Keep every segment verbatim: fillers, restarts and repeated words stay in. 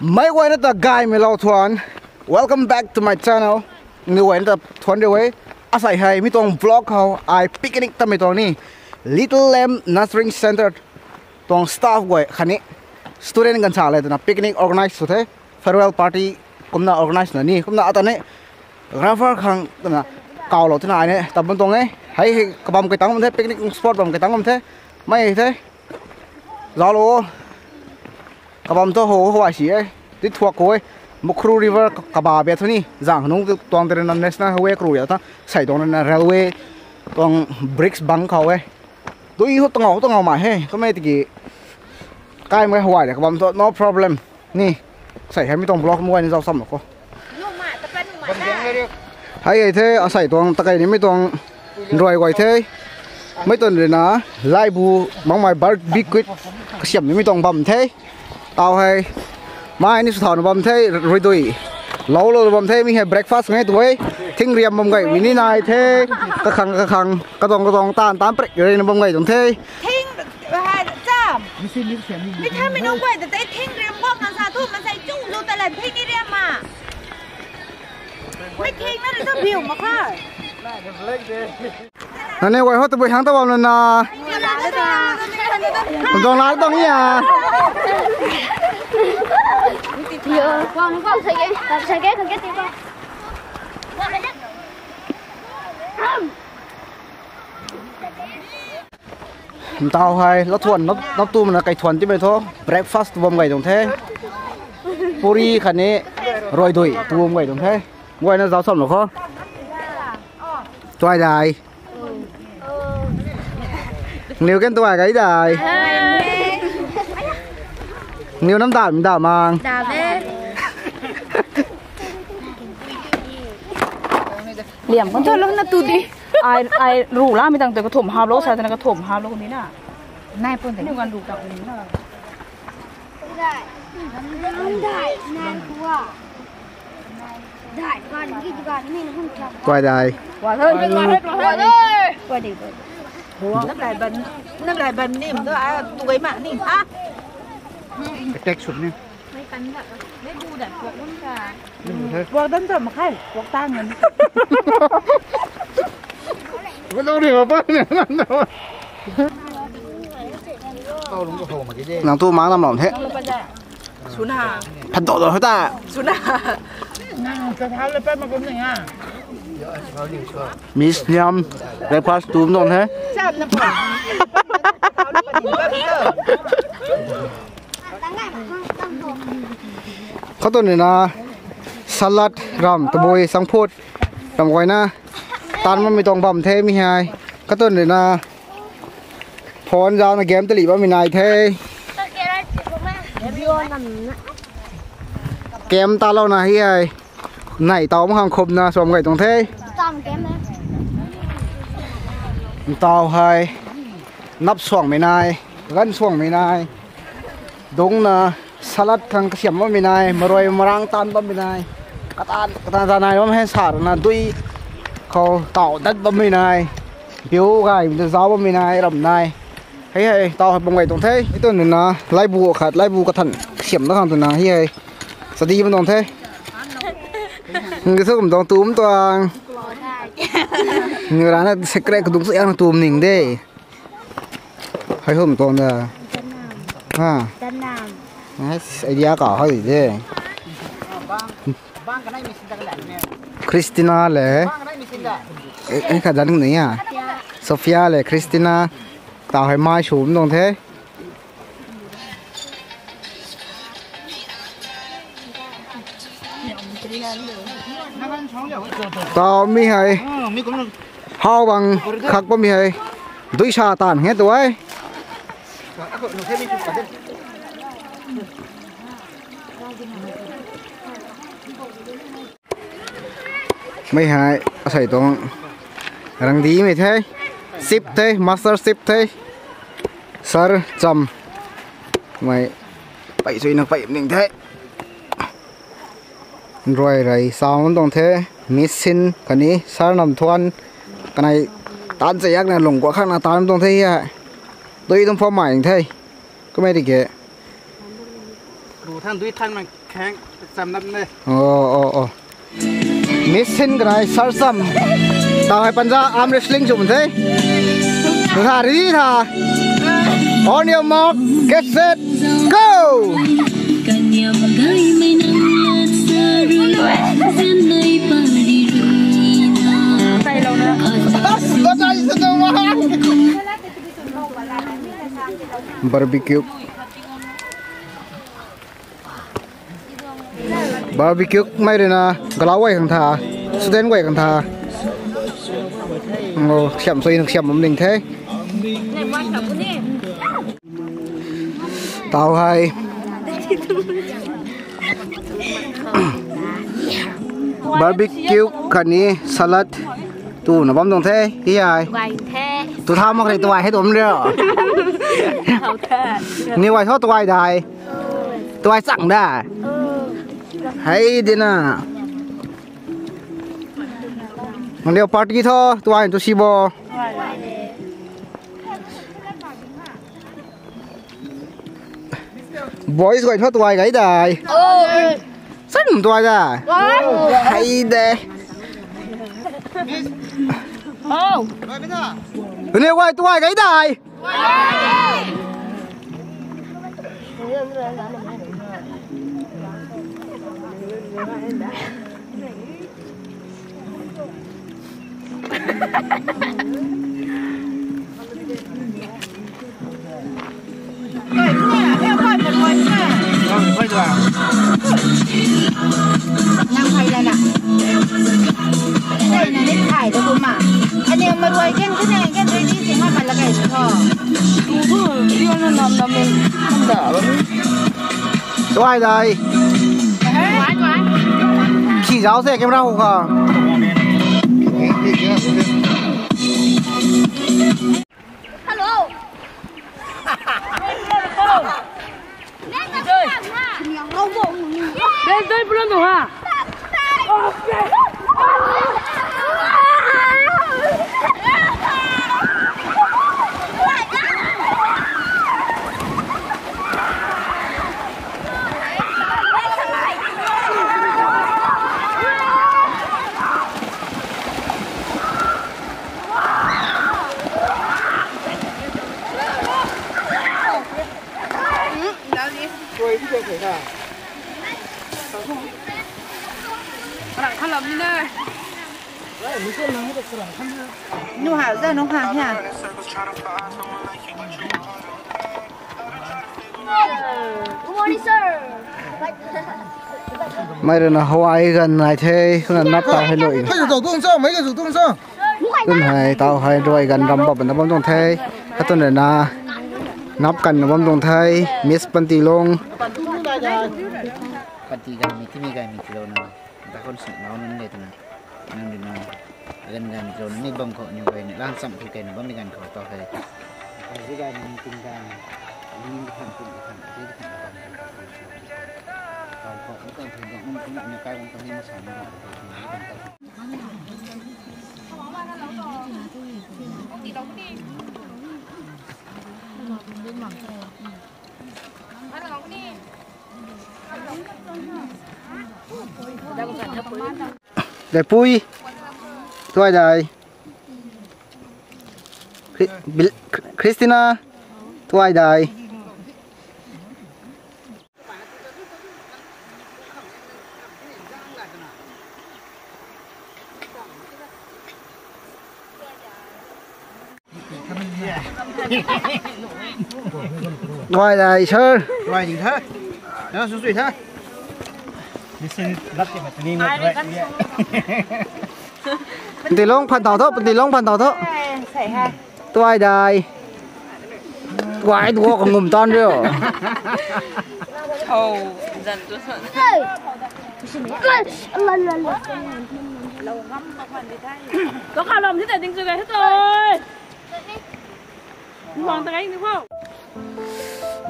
Meic guayna ta gaymei lou thuan. Welcome back to my channel. Ni guayna ta thuan ri e. Asei hei mi tuang vlog khou ai picnic tamei tuang ni, Little Lamb Nurturing Centre tuang staff guay khatni student ganv sa le twna picnic organize sw the. Farewell party kumna organize na ni kumna ata ni grapher khang twna kawlou twna ai ni tabun tuang e. Hei hei kabam kai tang bam the, picnic spot bam kai tang bam the. Mei the. Zauclou. Kabam thu how how ai si e. Ti thuak khou e. Mukhru River kaba bia thu ni zang nung tuang tei rui na national highway kru ya tha. Sei tuang rui na railway tuang bridge bang khou e. Dui ho tangau tangau ma he. Kamei tiki kai mei how ai le kabam thu no problem. Ni sei hei mi tuang vlog mei guayna zauc sam lou kho. Hei hei the asei tuang takei ni mi tuang nruai guay the. Mei tuang rui na laibu makmei barbecue kasiam ni mi tuang bam the. Tau hei mai ni sw thau na bam the, ruidui lou lou bam the, mi hei breakfast ngai tu e. Thingriam bam gay mi ni nai the. Kakhang kakhang katuang katuang taanv taanv prek rui na bam gay tuang the. Thing, ha, cham. Mi thamei nunc guay ta tei thingriam guang na sa thu maansei chu lu ta lan thing ni riam ma. Mei thing na rui thu biu mak kha. Nangniw guay ho tabui hang ta bam na na. Kum tuang la tuang ni a. Ntau hei lathuan nap, nap tumna kai thuan timei thu breakfast tu bam gay tuang the. Puri khatni ruaidui tu bam gay tuang the. Guayna zauc sam lou kho. Tuai dai. Niw kan tuai gay dai. Niw nam dam dam mang. Liam kan thu lou na tu di. Ai, ai ru lamei tang tu kathumh hap lou sa twna kathumh hap lou ni na. Nai pun tei ni kan ru tang ni na. Tuai dai. Nam lai ban, nam lai ban nim tu a tu gay ma ni a. Attack sut ni. Puak dan ta mak khe, puak tang ngan. Nang tu mang nam lom the. Suna. Phat do do ta. Suna. Miss Niam breakfast tum don the. Khou tu ni na salad ram tabui sangphut ram guayna tan mamei tuang bam the mi hei. Khou tu ni na phone zaucna game talih bammei nai the. Game talouna hi hei. Nei tau mak khang khupna suam gay tuang the. Tau hei. Nap suangmei nai. Ganv suangmei nai. Dungcna salad khang kasiam bammei nai. Marui marang tan bammei nai. Katan, katan ta nai bam hei sa rana dui khou tau dat bammei nai. Biu gaymei ta zauc bammei nai, ram nai. Hei hei, tau hei bam gay tuang the. Hei tu nuna, laibu khat, laibu kathan kasiam na khang twna, hei hei. Sadi bam tuang the. Nge thu kum tuang tum tuang. Nge rana secret kadung sa yang tum ning de. Hei hum tuang da. Ha. Idea ka hei de. Christina le. Eh, eh, kha zan ni a. Sophia le, Christina. Tau hei mai sum tuang the. Tau mi hei. How bang khak bammei hei. Dui sa tan he tu e. Mei hei asei tuang rangdimei the, chef the, master chef the, Sir Cham. Mei pei suina pei ning the. Nruai rei sound tuang the, Miss Sin khatni Sir Namthuan kanei tan chayakna lung guak khakna tan tuang the hei. Dui tuang phamei the. Kumei ri ke. Ru than dui than mang khang cham nap ne. Oh, oh, oh. Miss Sin kanai sar cham. Tau hei panja arm wrestling chum the. Tha ready tha. On your mark, get set, go. Barbecue. Barbecue mei rui na galau guay khang tha, student guay khang tha. Oh, siam sui na siam bam ding the. Tau hei. Barbecue khatni salad. Tu na bam tuang the, hi ai. Tuay the. Tu tha mak khe tuay hei tuam rio. Hau the. Ni uay tho tuay dai. Tuay chang da. Hei di na. Nang leo party tho, tuay tu si bo. Boys guay tho tuay gai dai. San tuay da. Hei de. Ni guay tuay gai dai. Nang phai lana. Nang ni phai da kumna. Ani ma ruai ken ken ken ready si ma pala kai tho. Tuay dai. Khi zau se camera hu kha. Hello. Dei, dei, pulan tu ha. Nu ha, za nu ha, ha. Good morning, sir. Mei rui na Hawaii ganv nai the, kumna nap tau hei lui. Mei ka zu tung sa, mei ka zu tung sa. Tun hei tau hei ruai ganv ram bam na bam tuang the. Katun rui na nap kan na bam tuang the. Miss Panti Long. Panti gay mi, timi gay mi tilo na. Da khon sung nau nunc le twna. Nang rui na. Agan gay mi tilo na ni bam khou ni gay ni lan cham khe kay na bam ni ganv khou tau hei. Azi gay ni ting gay ni. Ni ni khang ting khang, azi khang khang. Tau khou ni khang khang ni khang ni kai bam khang ni ma sa ni. Leipui, tuay dai. Chri-, Bil-, Chri-, Christina, tuay dai. Tuay dai, sir. Tuay ding tha. Na su sui tha. This is not the thing. Panti Long phan tau tho, Panti Long phan tau tho. Tuay dai. Tuay duo ka ngum tan rio. Chou, zan tu sa. Lo ngam pa khan di thai. Lo kha lom thi ta ding chu gai tho.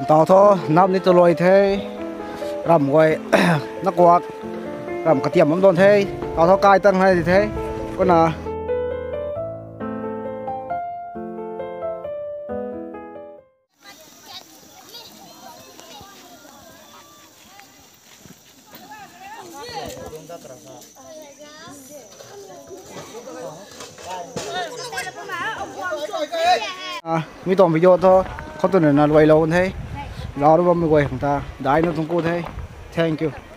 Tau tho, nap ni tu luai the. Ram guay, na kuak. Ram katiam bam tuang the. Tau tho kai tang hai di the. Kumna. Mi tuang video thu khou tu na luailou the. Lau ra bammei guay khang ta daina tuang ku the. Thank you.